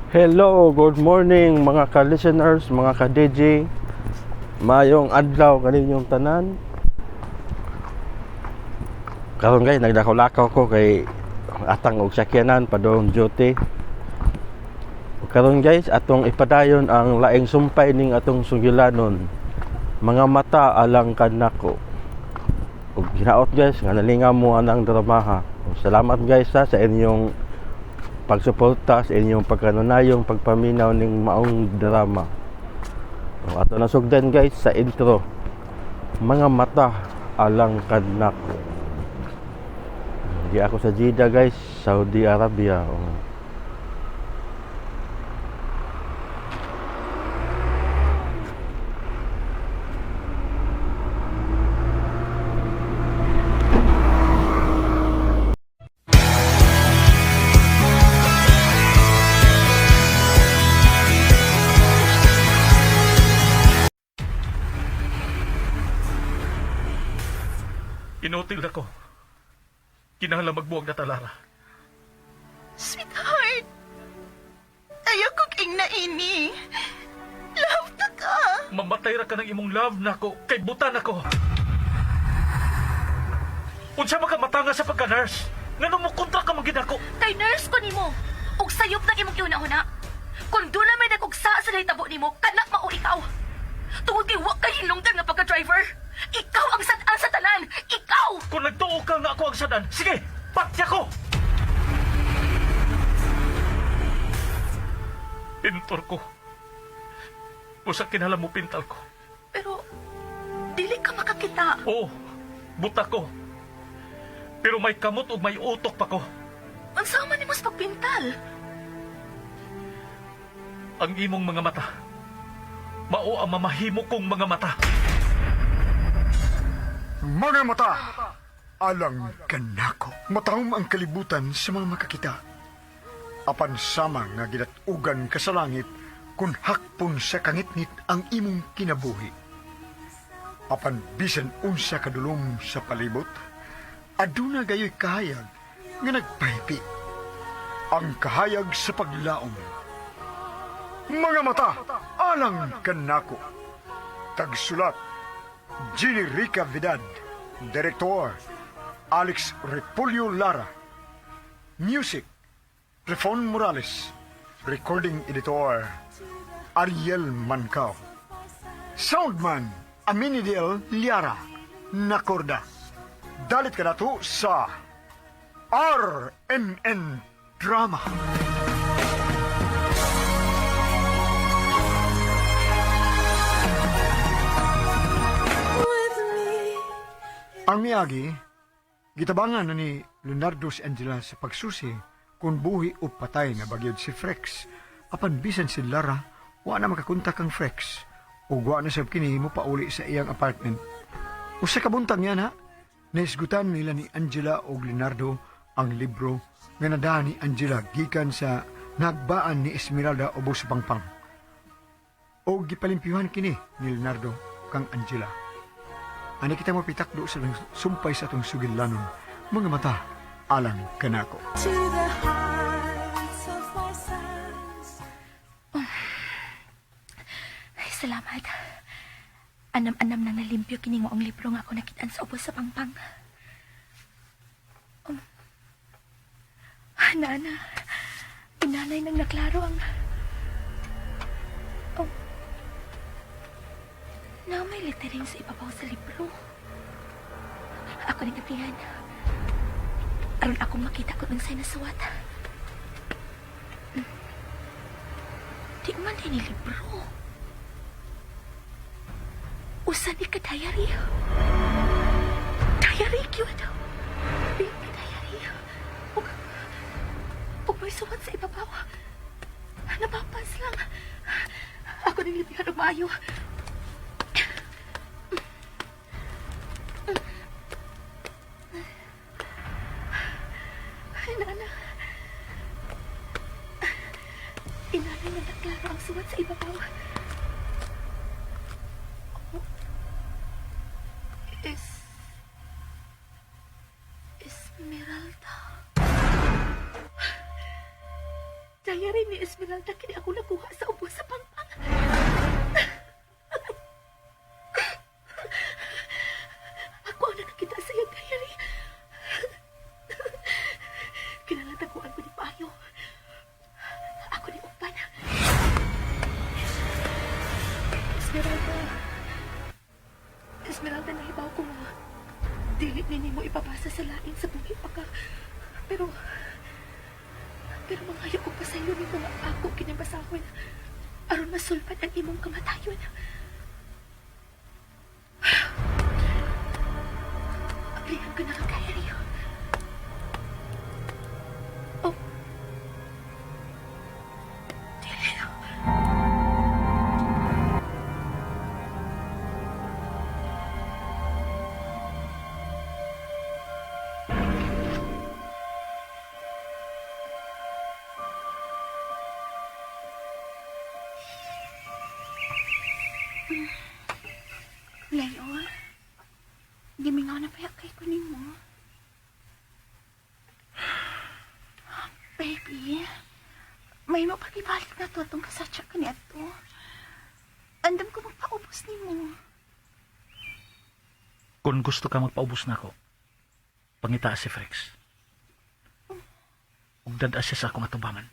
Hello, good morning mga ka-listeners, mga ka-DJ. Mayong adlaw kaninyong tanan. Karon guys, nagdakaw-lakaw ko kay atang og sakyanan padung duty. Karon guys, atong ipadayon ang laing sumpay ning atong sugilanon. Mga mata alang kanako. Ug hinaot guys, nga nalingaw mo anang dramaha. Ug salamat guys ha, sa inyong pagsuporta, sa inyong pagkanunayong pagpaminaw ning maong drama. O, ato na sugdan guys sa intro. Mga mata alang kanako. Di ako sa Jeddah guys, Saudi Arabia. O. Inutil ako. Kinahanglan magbuwag na talara. Sweetheart, ayaw kong ingna ini. Love ta ka. Mamatay ra ka ng imong love nako kay butan ako. Unsa man ka matanga sa pagka-nurse? Ngano mo kontra ka man gid ako? Kay nurse ko nimo. Ug sayop nang imong gihuna-huna. Kung doon na may nagugsa sa nahitabo nimo, kanak mao ikaw. Tungod kay wa kay hinungdan nga pagka-driver. Ikaw ang sad-an sa tanan. Ikaw! Kung nagtuo ka nga ako ang sadan, sige, patya ko! Pintor ko. Usa kinahanglan mo pintal ko. Pero dili ka makakita. Oo, buta ko. Pero may kamot ug may utok pa ko. Unsa man nimo sa pagpintal? Ang imong mga mata. Mao ang mamahimo kong mga mata. Mga mata, alang kanako. Matahom ang kalibutan sa mga makakita. Apan sama nga gidatugan ka sa langit kung hakpon sa kangitngit ang imong kinabuhi. Apan bisan unsa kadulom sa palibot, aduna gayoy kahayag nga nagpahipi. Ang kahayag sa paglaom. Mga mata, alang kanako. Tagsulat, Jenny Rica Vidad. Director, Alex Repolyo Lara. Music, Refon Morales. Recording Editor, Ariel Mancao. Soundman, Aminidel Liara. Nakorda. Dalit ka na to sa RMN Drama. Ang miagi, gitabangan na ni Leonardo si Angela sa pagsusi kung buhi o patay na bagyod si Frex. Apan bisan si Lara, wa na makakontak ang Frex. Ug wa na sab kini mo pauli sa iyang apartment. Usa ka buntag niya na, naisgutan nila ni Angela og Leonardo ang libro nga nadahan ni Angela gikan sa nagbaan ni Esmeralda ubos sa pangpang. Og gipalimpyuhan kini ni Leonardo kang Angela. Ani kita mo pitakdo sa sumpay sa atong sugilanon, mga mata alang kanako. Ay, salamat. Anam-anam nang nalimpyo kining maong libro nga ako nakitaan sa ubos sa pangpang. Nana, inanay nang naklaro ang... Oh. Na may lettering sa ibabaw sa libro. Ako ning abrihan. Aron akong makita kung unsay nasuwat. Di man din ni libro. Usa ni ka diary. Diary cute. Big diary. Ug may suwat sa ibabaw. Napapas lang. Ako ning libihan og maayo. Ay, nana. Inanay na naklaro ang suwat sa ibabaw. Oh. Esmeralda. Diary ni Esmeralda kini ako nakuha sa ubos sa pangpang. Ako ang nakakita sa iyang diary. Kinalataguan ko ni Payo. Ako ni Upan. Esmeralda. Esmeralda, nahibaw ko nga. Dili ni mo ipabasa sa lain sa buhi pa ka. Pero, pero mangayo ko pa sa iyo ni mga ako kinabasahon. Aron masulpan ang imong kamatayon. Ablihan ko na ang diary. Oh. Dili. Leo, gimingaw na paya kay ko nimo. Baby, may mapagibalik na to atong kasatsa ka niadto. Andam ko magpaubos nimo. Kung gusto ka magpaubos na ako, pangita si Frex. Ug dad siya sa akong atubangan.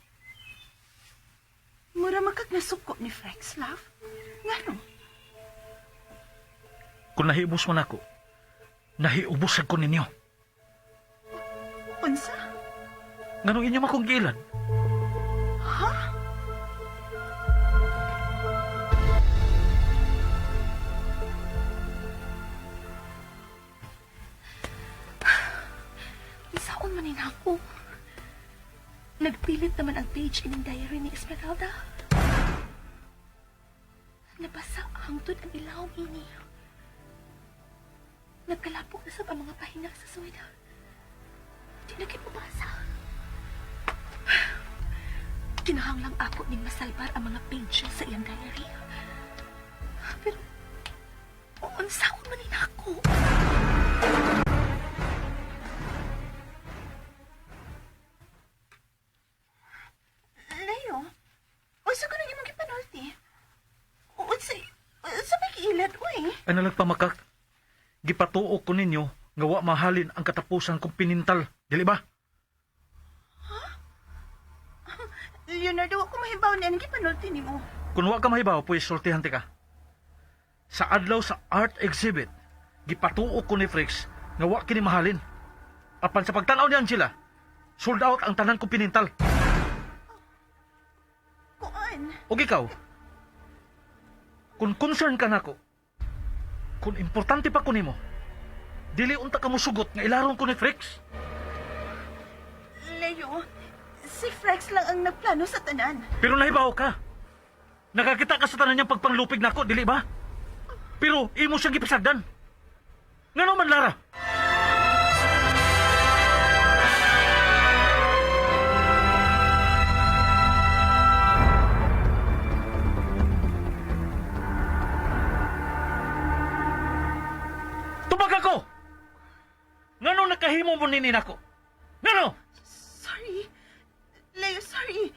Mura magkag nasuko ni Frex, love. Ngano? Kung nahiubos man ako, nahiubos ko ninyo. Unsa? Nganong inyo makong gilan? Ha? Saon man ni ako. Nagpilit naman ang page ining diary ni Esmeralda. Nabasa hangtod ang ilawom ini. Nagkalapok na sab ang mga pahina sa suwida. Di na kay mabasa. Kinahanglang ako ning masalbar ang mga pages sa iyang diary. Pero, unsaon man ni ako. Leo, unsa ko nang imong gipanulti? Unsa, unsa may giilad, uy? Ay nalagpamakak. Gipatuo ko ninyo nga wa mahalin ang katapusan kong pinintal. Dili ba? Leonardo, ako mahibaw na anong gipanulti nimo. Kung wa ka mahibaw, pues sultihan ti ka. Sa adlaw sa art exhibit, gipatuo ko ni Frex nga wa kini mahalin. Apan sa pagtan-aw ni Angela, sold out ang tanan kong pinintal. Kuan? Og ikaw, kung concern ka nako, kung importante pa ko nimo, dili unta ka mosugot nga ilaron ko ni Frex. Leo, si Frex lang ang nagplano sa tanan. Pero nahibaw ka. Nakakita ka sa tanan niyang pagpanglupig nako, dili ba? Pero imo siyang gipasagdan. Ngano man Lara? Tubag ako! Ngano nakahimo mo nini nako? Ngano? Sorry. Leo, sorry.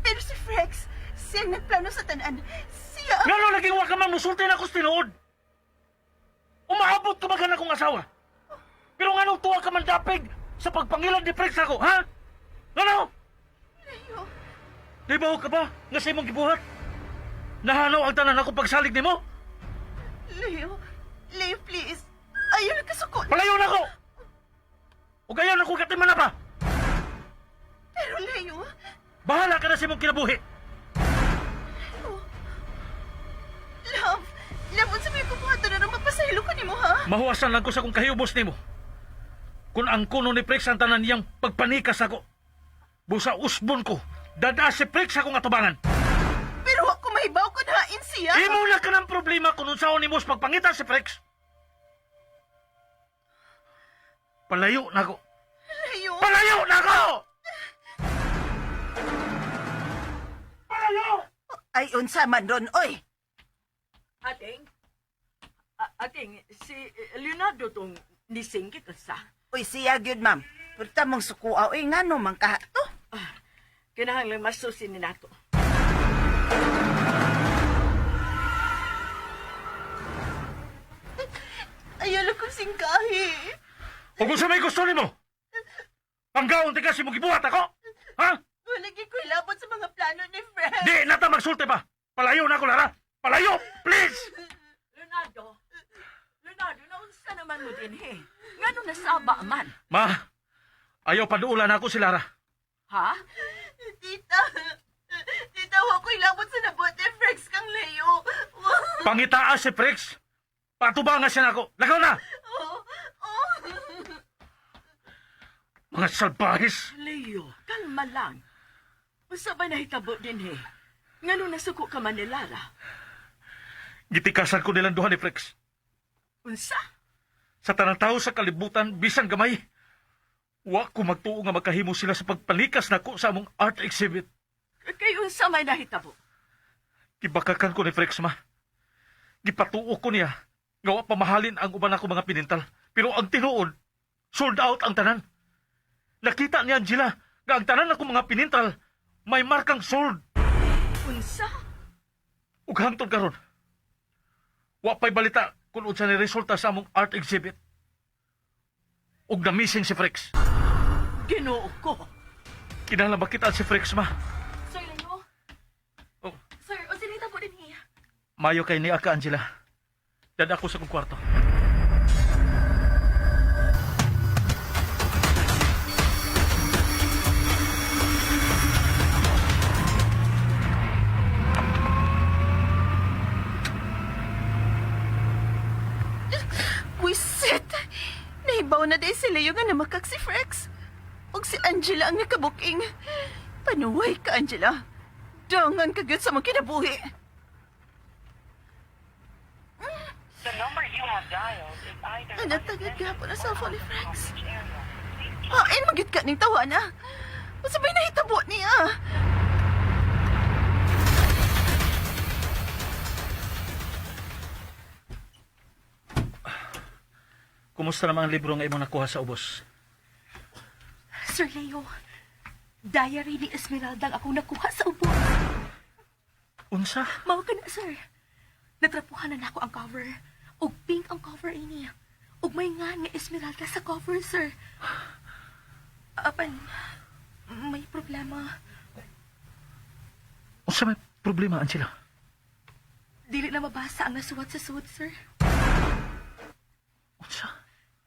Pero si Frex, siya ang nagplano sa tanan. Siya ang... Ngano laging wa ka man musulti na ako sa tinuod? Umaabot ka maghan akong asawa. Pero nganong tuwa ka man dapig sa pagpangilan ni Prex ako, ha? Ngano? Leo, Di ba ka ba nga sa imong gibuhat? Nahanaw ang tanan ako pagsalig nimo? Leo, Leo, please. Ayaw na kasuko. Palayo na ako! O ayaw na ko katiman na pa! Pero Leo, Bahala ka na sa imong kinabuhi! Leo. Love, love, unsa may kubuhaton na magpasahilo ko nimo, ha? Mahuwasan lang ko sa kong kahibos nimo. Kung ang kuno ni Prex ang tanan niyang pagpanikas ako, busa usbon ko, dada si Prex akong atubangan. Pero ako mahibaw ko na hain siya. Imo na ka ng problema kung unsaon nimo sa pagpangita si Prex. Palayo na ako. Leo. Palayo na ako! Palayo! Ay, unsa man ron, oy. Ating, ating, si Leonardo tong nisingkit sa. Uy, siya gyud, ma'am. Purta mong sukuaw, uy, ngano man ka to? Kinahanglan masusi ni nako. Ayaw lang kong singkahi. O kung sa may gusto nimo? Panggaon ti kasi mo gibuhat ako? Ha? Wala gyud ko hilabot sa mga plano ni Fred. Di na ta magsulti pa. Palayo na ako, Lara. Palayo, please. Leonardo! Leonardo, naunsa naman mo din he? Ngano nasaba man? Ma, ayaw paduulan ako si Lara. Ha? Tita, tita, wa ko hilabot sa nabuhat ni Frex kang Leo. Pangitaa si Prex. Patubangan siya nako. Lakaw na. Oh, oh. Mga salbahis. Leo, kalma lang. Unsa ba nahitabo din he? Ngano nasuko ka man ni Lara? Gitikasan ko nilang duha ni Prex. Unsa? Sa tanang tao sa kalibutan, bisan gamay. Wa ko magtuo nga makahimo sila sa pagpalikas nako sa among art exhibit. Kay unsa may nahitabo? Gibakakan ko ni Frex, ma. Gipatuo ko niya nga wa pamahalin ang uban ako mga pinintal. Pero ang tinuod, sold out ang tanan. Nakita ni Angela nga ang tanan ako mga pinintal may markang sold. Unsa? Ug hangtod karon, wa pa'y balita kung unsa ni resulta sa among art exhibit. Ug na-missing si Frex. Ginoo ko. Kinahanglan makita si Frex, ma. Sir Leo? Oh. Sir, unsa nahitabo din niya? Mayo kay ni Aka Angela. Dad ako sa kong kwarto. Wisit! Nahibaw na day si Leo nga namakak si Frex. Og si Angela ang nakabuking. Panuway ka, Angela. Dangan ka gyud sa mga kinabuhi. The number you have dialed is either Anak, tagad gapon na cellphone ni Frex. Hain, magyud ka ning tawa na. Unsa ba'y nahitabo niya? Kumusta naman ang libro nga imong nakuha sa ubos? Sir Leo, diary ni Esmeralda ang akong nakuha sa ubos. Unsa? Mao ka na, sir. Natrapuhan na nako ang cover. Ug pink ang cover ini. Ug may nga nga Esmeralda sa cover, sir. Apan, may problema. Unsa may problema, Angela? Dili na mabasa ang nasuwat sa suot, sir. Unsa?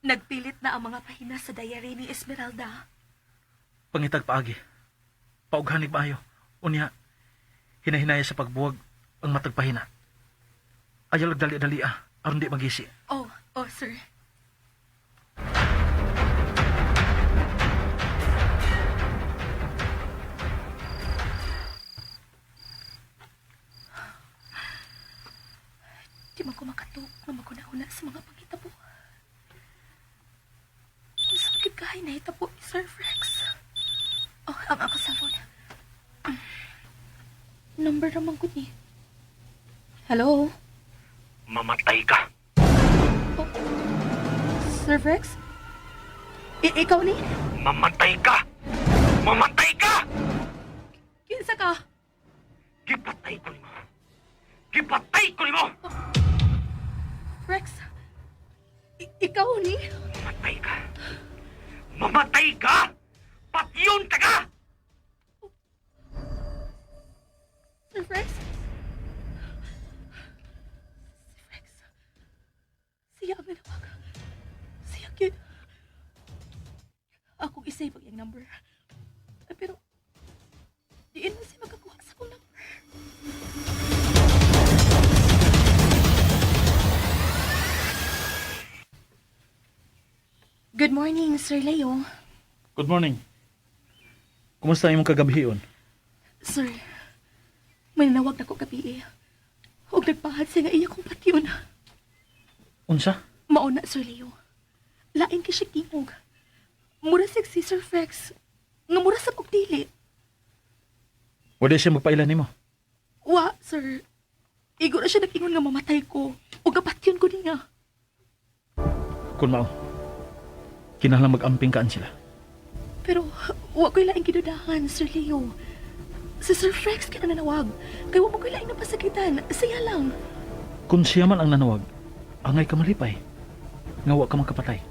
Nagpilit na ang mga pahina sa diary ni Esmeralda. Pangitag paagi. Paughanig maayo. Unya, hinahinaya sa pagbuwag ang matag pahina. Ayaw lang dali-dali ah, aron di magisi. Oh, oh, sir. Di man ko makatuk nga maguna-una sa mga pangitabo. Ang sakit kahay na itabo ni Sir Rex. Oh, ang ako cellphone. Number naman ko ni. Hello? Mamatay ka. Oh, Sir Rex? Ikaw ni? Mamatay ka! Mamatay ka! Kinsa ka? Gipatay ko nimo. Gipatay ko nimo! Rex? Ikaw ni? Mamatay ka. Mamatay ka! Patyon ka ka! Sir Rex? Si Rex. Siya ang nanawag. Siya yun. Akong isave ang iyang number. Pero, diin na siya makakuha sa akong number. Good morning, Sir Leo. Good morning. Kumusta imong kagabihion? Sir, may nanawag na ko gabi eh. Huwag nagpahad siya nga iya kong patyon. Unsa? Mauna, Sir Leo. Lain kay siya tingog. Mura siya si Sir Frex. Nga mura sa og dili. Wala siya magpailan nimo. Wa, sir. Igo na siya nag-ingon nga mamatay ko. O gapatyon ko niya. Kun mao. Kinahanglan mag-amping kaan sila. Pero wa ko'y laing gidudahan, Sir Leo. Si Sir Frex kaya nanawag. Kay wa mo ko'y laing napasakitan. Siya lang. Kung siya man ang nanawag, angay ka malipay. Nga wa ka makapatay.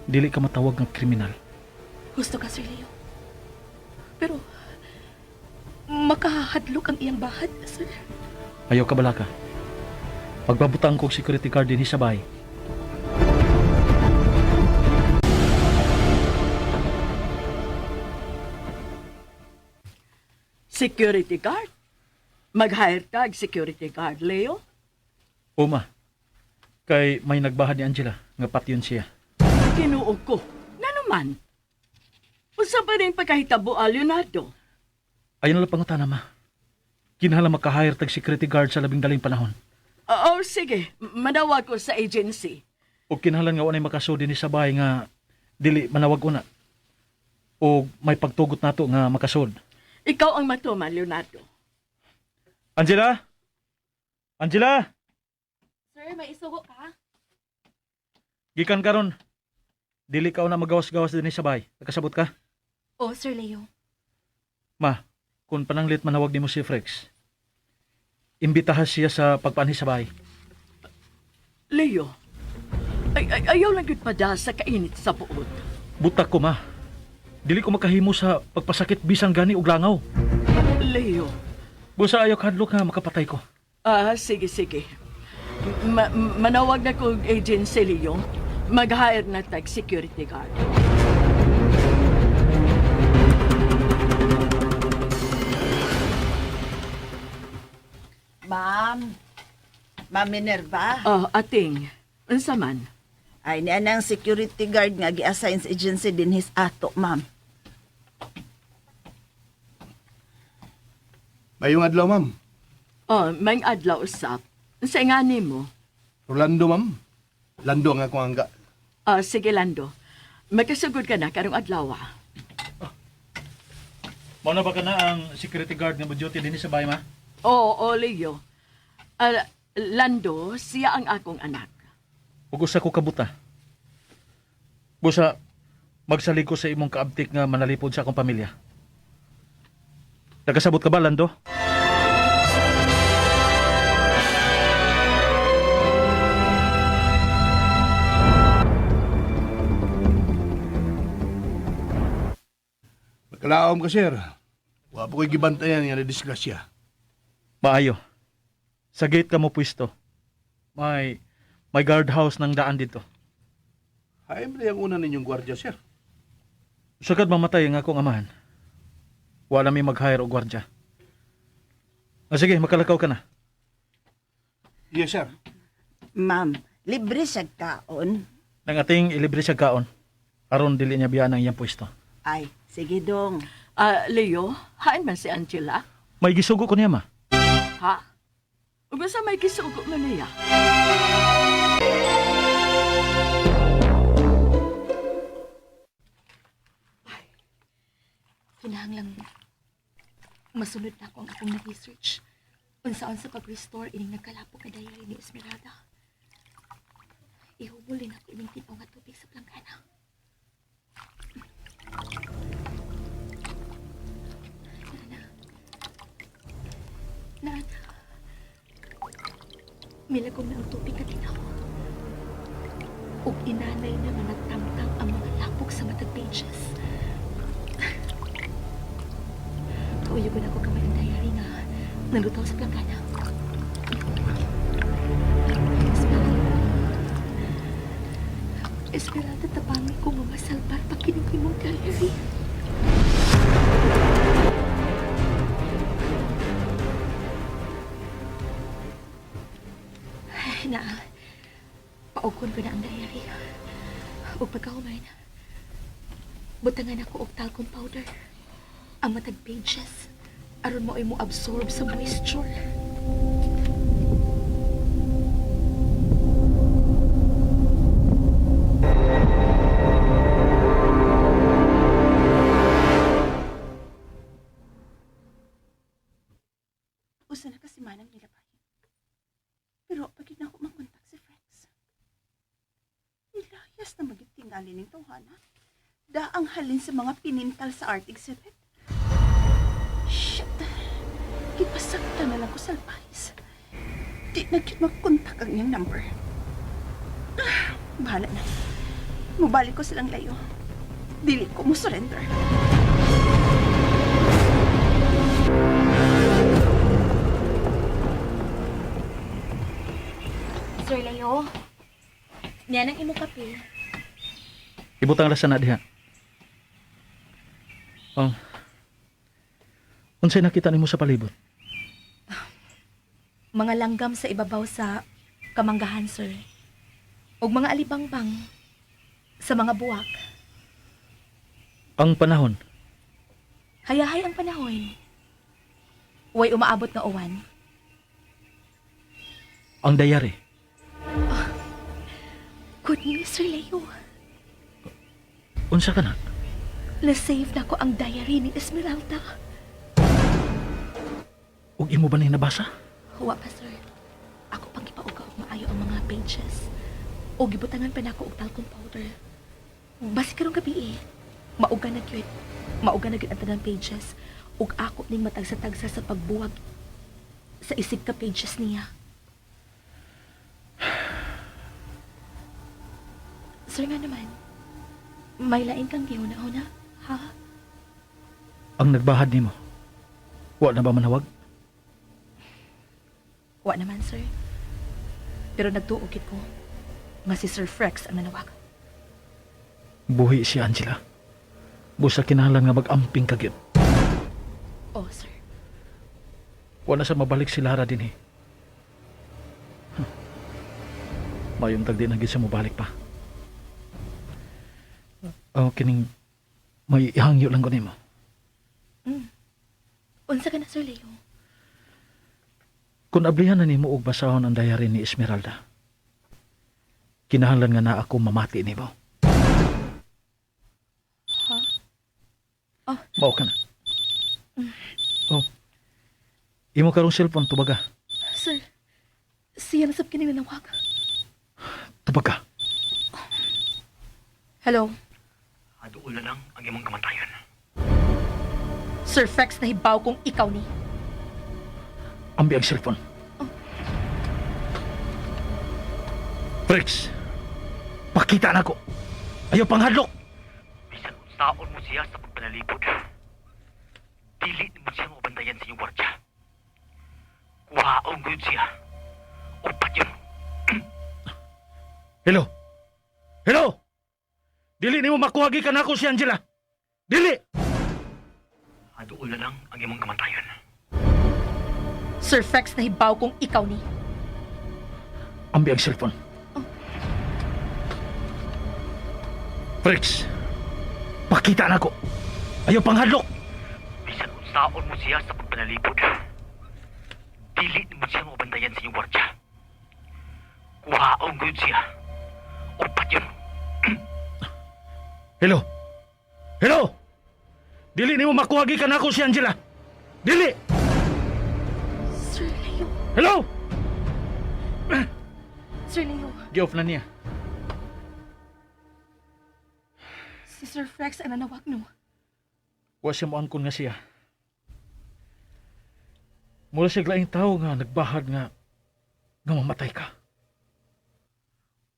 Dili ka matawag nga kriminal. Gusto ka, Sir Leo. Pero, makahadlok ang iyang bahad, sir. Ayaw ka balaka. Pagbabutang kog security guard dinhi sa bahay. Security guard? Mag-hire ka og security guard, Leo? Uma, kay may nagbahad ni Angela nga patyon siya. Kinuo ko. Na naman. Unsa pa rin pagkahitabo, ah, Leonardo? Ayon lang pangutana, ma. Kinahanglan maka-hire tag security guard sa labing daling panahon. Oo, sige. Manawag ko sa agency. O kinahanglan nga walay makasud dinhi sa bahay nga dili manawag una. O may pagtugot nato nga makasud. Ikaw ang matuman, Leonardo. Angela? Angela? Sir, may isugo ka? Gikan karon. Dili ka una magawas-gawas dinhi sa bahay. Nakasabot ka? Oh, Sir Leo. Ma, kung pananglit manawag nimo si Frex, imbitahan siya sa pagpaanhi sa bahay. Leo, ay, ay, ayaw lang yun pada sa kainit sa buot. Butak ko, ma. Dili ko makahimo sa pagpasakit bisan gani og langaw. Leo, Busa ayaw kadlok nga makapatay ko. ah, sige, sige. Manawag na ko og agency, Leo. Mag-hire na tag security guard. Ma'am, Ma'am Minerva. Oh, ating, unsa man? Ay, niya ang security guard nga gi-assign sa agency din his ato, ma'am. Mayong adlaw, ma'am. Oh, may adlaw usap. Unsa nga nimo? Rolando, ma'am. Lando ang akong angga. Ah, sige, Lando. Magkasugod ka na karong adlaw. Ah. Mao na ba ka na ang security guard nga mo-duty dinhi sa bahay, ma? Oo, oh, Leo. Ah, Lando, siya ang akong anak. Ug usa ko kabuta. Busa magsalig ko sa imong kaabtik nga manalipod sa akong pamilya. Nakasabot ka ba, Lando? Magkalaom ka, sir. Wa po ko'y gibantayan nga na disgrasya. Maayo. Sa gate ka mo pwesto. May guardhouse ng daan dito. Ay, ba ang una ninyong gwardiya, sir? Sagad mamatay ang akong amahan. Wala mi mag-hire og gwardya. Ah, sige, makalakaw ka na. Yes, sir. Ma'am, libre siya kaon. Nang ating ilibre siya kaon. Aron dili niya biyaan ang iyang pwesto. Ay, sige dong. Ah, Leo, hain man si Angela? May gisugo ko niya, ma. Ha? Ug unsa may gisugo man niya? Kinahanglang masunod na ako ang akong na-research. Unsaon sa pag-restore ining nagkalapok ka diary ni Esmeralda. Ihumol din ako ining tinaw nga tubig sa planggana. Nana. Nana. Milagom na ang tubig na tinaw. Ug inanay na nga nagtamtang ang mga lapok sa matag pages. Kauyugon ako kamay ang diary nga nalutaw sa planggana. Esmeralda. Esmeralda, tapangi ko nga masalbar pakinig imong diary. Ay, na, paukon ko na ang diary. Ug pagkahuman, butangan ako og talcum powder ang matag pages aron mo ay mo absorb sa moisture. Usa na kasi manang nilabay. Pero pagid na ako makontak si Frex. Nilayas na maging tingali ning tawhana. Daang halin sa mga pinintal sa art exhibit. Shit! Gipasakta na lang ko sa advice. Di na gyud makontak ang iyang number. Ah, bahala na. Mubalik ko silang layo. Dili ko mo surrender. Sir Leo, niya nang imo kape. Ibutang rasa na diha. Oh. Unsay nakita nimo sa palibot? Mga langgam sa ibabaw sa kamanggahan, sir. Ug mga alibangbang sa mga buwak. Ang panahon, Hayahay ang panahon. Way umaabot nga uwan. ang dayari. Good news, Sir Leo. Unsa ka na? Na-save na ko ang diary ni Esmeralda. Ug imo ba ni nabasa? Huwa pa, sir. Ako pang gipauga og maayo ang mga pages. O gibutangan pa nako og talcum powder. Basi karong gabi eh. Mauga na gyud. Mauga na gyud ang tanang pages. Ug ako ning matagsa-tagsa sa pagbuwag sa isig ka pages niya. Sir nga naman, may lain kang gihuna-huna, ha? Ang nagbahad nimo. Wa na ba manawag? Wa naman, sir. Pero nagtuo gid ko nga si Sir Frex ang nanawag. Buhi si Angela. Busa kinahanglan nga mag-amping ka gyud. Oh, sir. Wa na sa mabalik si Lara dinhi. Huh. Mayong tagdi na gyud siya mobalik pa. Oh, kining may ihangyo lang ko nimo. Unsa ka na, Sir Leo? Kung ablihan na nimo og basahon ang diary ni Esmeralda, kinahanglan nga na ako mamati nimo. Ha? Oh. Mao ka na. Oh. Imo karong cellphone tubaga. Sir, siya na sab kining nanawag. Tubaga. Hello, Aduol na lang ang imong kamatayon. Sir Frex, nahibaw kung ikaw ni. Ambi ang cellphone. Rex, pakita na ko. Ayaw panghadlok. Bisan unsaon mo siya sa pagpanalipod. Dili mo siya mabantayan sa inyong gwardya. Kuhaon gud siya. Upat yun. Hello. Hello. Dili nimo makuha gikan nako si Angela. Dili. Aduol na lang ang imong kamatayon. Sir Frex, nahibaw kung ikaw ni. Ambi ang cellphone. Rex, pakita na ko. Ayaw panghadlok. Bisan unsaon mo siya sa pagpanalipod. Dili mo siya mabantayan sa inyong gwardya. Kuhaon gud siya. Upat yun. Hello. Hello. Dili nimo makuha gikan nako si Angela. Dili. Sir Leo. Hello. Sir Leo, Gi-off na niya. si Sir Frex ang nanawag no. Wa siya moangkon nga siya. Mura siya laing tao nga nagbahad nga nga mamatay ka.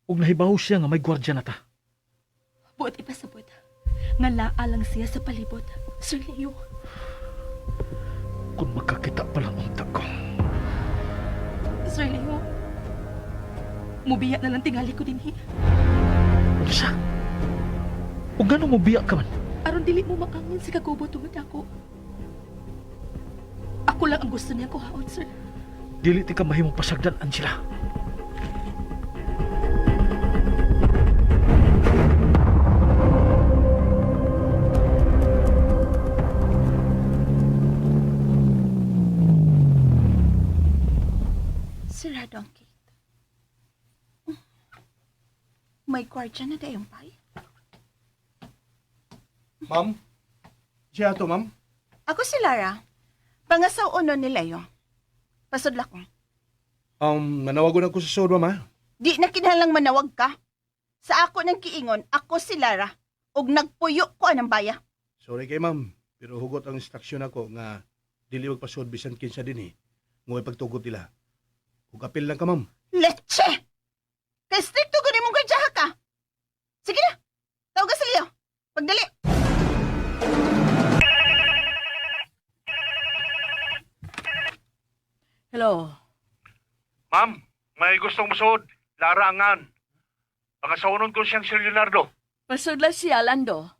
Ug nahibaw siya nga may gwardya na ta. Buot ipasabot. Nga laa lang siya sa palibot. Sir Leo, Kung magkakita pa lang unta ko. Sir Leo. Mubiya na lang tingali ko dinhi. Unsa? Ug ngano mo biya ka man? Aron dili mo maangin sa kagubo tungod ako. Ako lang ang gusto niya kuhaon, sir. Dili ti ka mahimong pasagdan, Angela. Sarado ang gate. May gwardiya na dayong bay. Ma'am? Siya ato, ma'am? Ako si Lara. Pangasaw uno ni Leo. Pasudla ko. Manawagon ako sa sud, ma'am, ha? Di na kinahanglang manawag ka. Sa ako ng kiingon, ako si Lara. Ug nagpuyo ko anang baya. Sorry kay ma'am, pero hugot ang instruction ako nga Dili magpasuod bisan kinsa dinhi. Ngoy pagtugot nila. Ug apil lang ka, ma'am. Leche! Kay stricto gud imong gardyaha ka. Sige na. Tawag sa Leo. Pagdali. Hello. Ma'am, may gustong musuod. Lara angan. Pangasawanon ko siyang si Leonardo. Pasudla siya, Lando.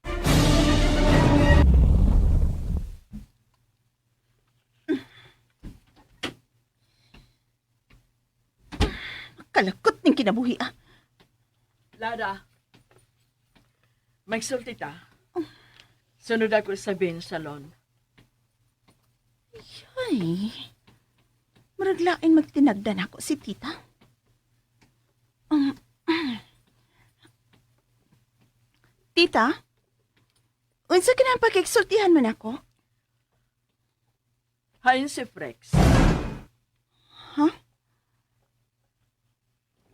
Kalakot ning kinabuhi ah. Lara, magsulti ta. Sunod ako sa bin salon. Ay. Maraglain magtinagdan ako si tita. Tita? Unsa ka na pagkiksultihan man ako? Hain si Frex. Huh?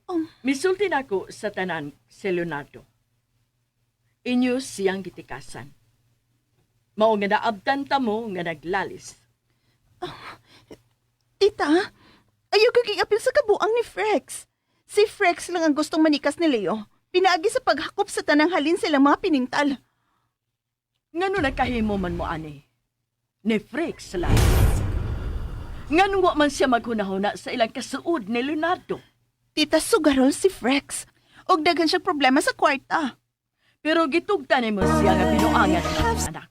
Um. Misulti na ako sa tanan si Leonardo. Inyo siyang gitikasan. Mao nga naabtan ta mo nga naglalis. Tita, ayaw ko apil sa kabuang ni Frex. Si Frex lang ang gustong manikas ni Leo. Pinaagi sa paghakop sa tanang halin silang mga pinintal. Ngano nakahimo man mo ani? Ni Frex lang. Ngano wa man siya maghunahuna sa ilang kasuod ni Leonardo. Tita, sugarol si Frex. Og daghan siyang problema sa kwarta. Pero gitugtan nimo siya nga binuangan ang akong anak.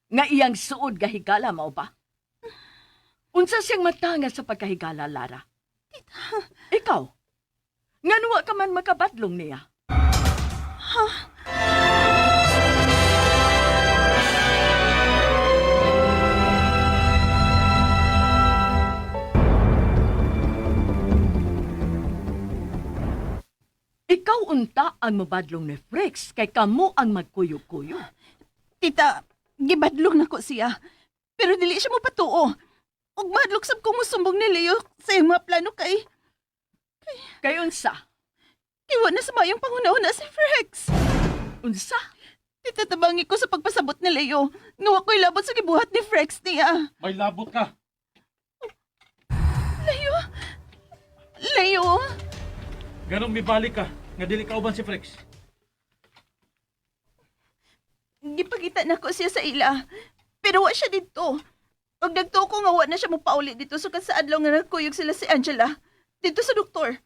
Nga iyang suod gahigala mao ba? Unsa siyang matanga sa pagkahigala, Lara? Tita. Ikaw, ngano wa ka man makabatlong niya? Ikaw unta ang mabadlong ni Frex kay kamo ang magkuyog-kuyog. Tita, gibadlong na ko siya. Pero dili siya mopatuo. Ug madlok sab ko mosumbong ni Leo sa iyang mga plano kay Kay unsa? iwan na sa mayong panghuna-huna si Frex. Unsa? Tita, tabangi ko sa pagpasabot ni Leo. Nga wa ko'y labot sa gibuhat ni Frex niya. May labot ka. Leo! Leo! Ganong mibalik ka nga dili ka uban si Frex. Gipakita na ko siya sa ila. Pero wa siya dito. Og nagtuo ko nga wa na siya mopauli dito sukad sa adlaw nga nagkuyog sila si Angela. Dito sa doktor.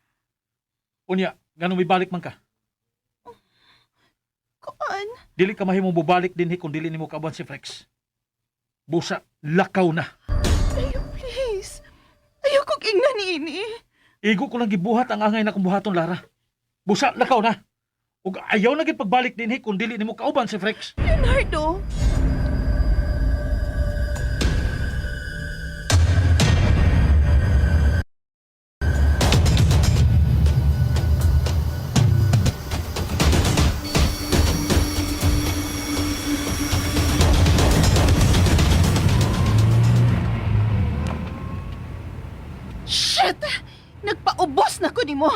Unya, ganong mibalik man ka. Kuan? Dili ka mahimong bubalik dinhi kung dili nimo kauban si Frex. Busa, lakaw na. Leo, please. Ayaw kong ingnan ni ini. Igo ko lang gibuhat ang angay na kong buhaton, Lara. Busa, lakaw na. Ug ayaw na gid pagbalik dinhi kung dili nimo kauban si Frex. Leonardo! Shit! Nagpaubos na ko nimo.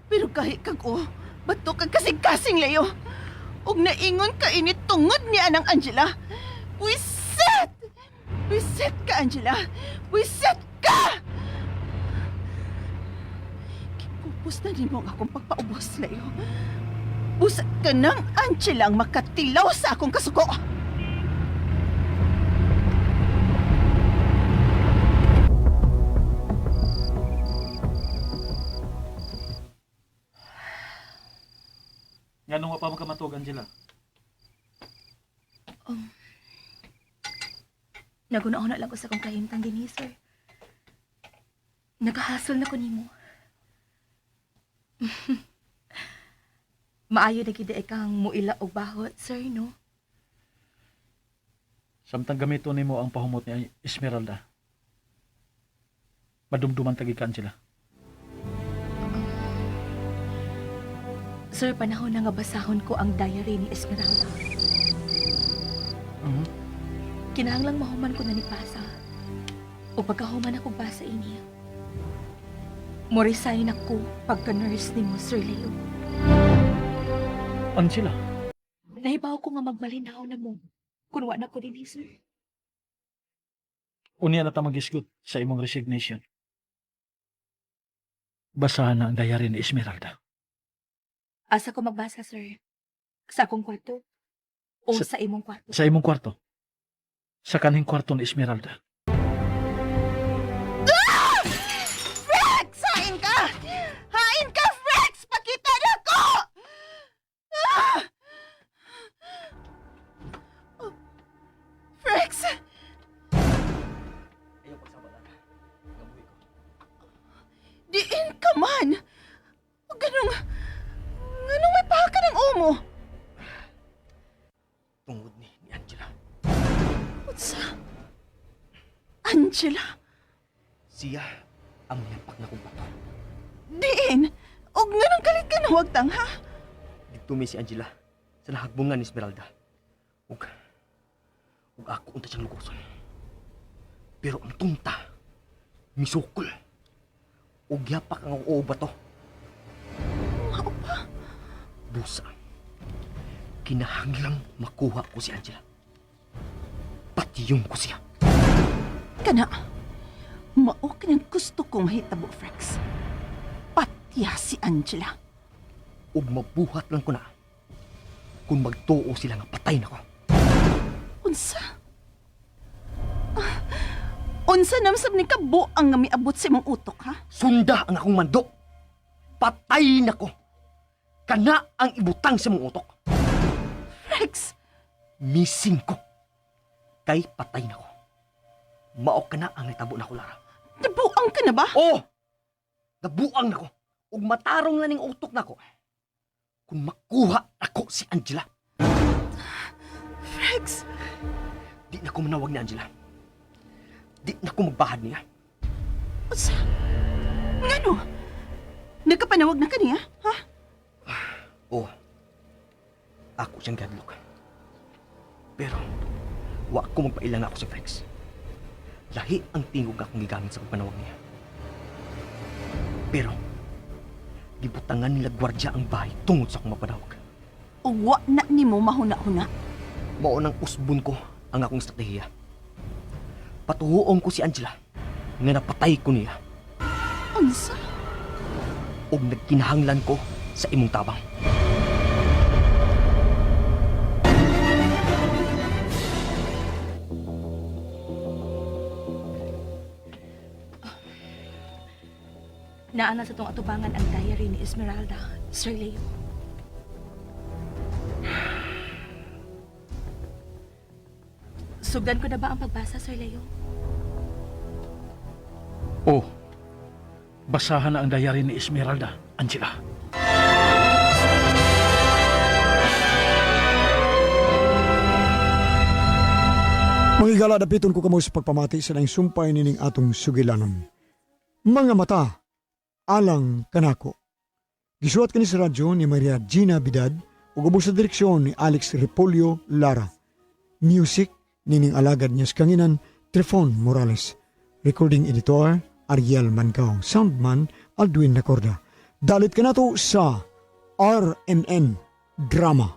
Pero kahit kag o, bato kag kasing-kasing Leo. Ug naingon ka ini tungod ni anang Angela. Wiset! Wiset ka, Angela! Wiset ka! Kipupos na nimo ang akong pagpaubos, Leo. Busa ka ng Angela ang makatilaw sa akong kasuko. Ngano nga pa makamatog, Angela? Naguna-una lang ko sa kong kahimtang dinhi, sir. Nagahasol na ko nimo. Maayo na gid kang muila og bahot, sir, no? Samtang gamito nimo ang pahumot ni Esmeralda. Madumduman tagi ka, Angela. Sir, panahon na nga basahon ko ang diary ni Esmeralda. Mhm. Kinahanglang mahuman ko na ni Pasa. O pagkahuman ako basa ini. Mo-resign ako pagka-nurse ni mo, Sir Leo. Angela, Nahibaw ko nga magmalinaw na mo. Kung wa na ko dinhi, sir. Unya na ta magisgot sa imong resignation. Basahan na ang diary ni Esmeralda. Asa ko magbasa, sir? Sa akong kwarto? O sa imong kwarto? Sa imong kwarto. Sa kanhing kwarto ni Esmeralda. Frex! Hain ka! Hain ka, Frex! Pakita na ko! Ah! Oh, Frex! Diin ka man! O ganong... Ganong may paka ng umo? Tungod ni Angela. Unsa? Angela? Siya ang miyapak na kong bato. Diin! Og nganong kalit ka na wagtang, ha? Dito mi si Angela sa nahagbungan ni Esmeralda. Ug ako unta siyang lugoson. Pero ang tungta, misukol. Ug yapak ang oo bato. Mao pa? Busa. Kinahanglang makuha ko si Angela. Patiyong ko siya. Kana, mao kanang gusto kong mahitabo, Frex. Patya si Angela. Ug mabuhat lang ko na kung magtuo sila nga patay na ko. Unsa? Ah, unsa namsab ni kabuang nga miabot sa imong utok, ha? Sunda ang akong mando. Patay na ko. Kana ang ibutang sa mong utok. Rex, Missing ko. Kay patay na ko. Mao ka na ang nitabo na ko, Lara. nabuang ka na ba? Oh! Nabuang na ko. Ug matarong na ning utok na ko. Kung makuha ako si Angela, Rex, di na ko manawag ni Angela. Di na ko magbahad niya. unsa? Ngano? Nagkapanawag na kaniya, ha? Oh, ako siyang gadlock. Pero, wa ko magpailang ako si Frex. Lahi ang tingog akong gigamit sa pagpanawag niya. Pero, gibutangan nila gwardya ang bahay tungod sa akong mapanawag. Ug wa na nimo mahuna-huna. Mao nang usbon ko ang akong estratehiya. Patuhuon ko si Angela nga napatay ko niya Unsa? ug nagkinahanglan ko sa imong tabang. Naa na sa tong atubangan ang diary ni Esmeralda, Sir Leo. Sugdan ko na ba ang pagbasa, Sir Leo? Oh, basahan na ang diary ni Esmeralda, Angela. Mga higala, dapiton ko kamo sa pagpamati sa laing sumpay nining atong sugilanon. Mga mata, alang kanako. Gisuwat kini sa radyo ni Maria Gina Bidad ug ubos sa direksyon ni Alex Repolyo Lara. Music nining alagad niya sa kanginan Trifon Morales. Recording editor Ariel Mancao. Soundman Aldwin Nacorda. Dalit kanato sa RMN Drama.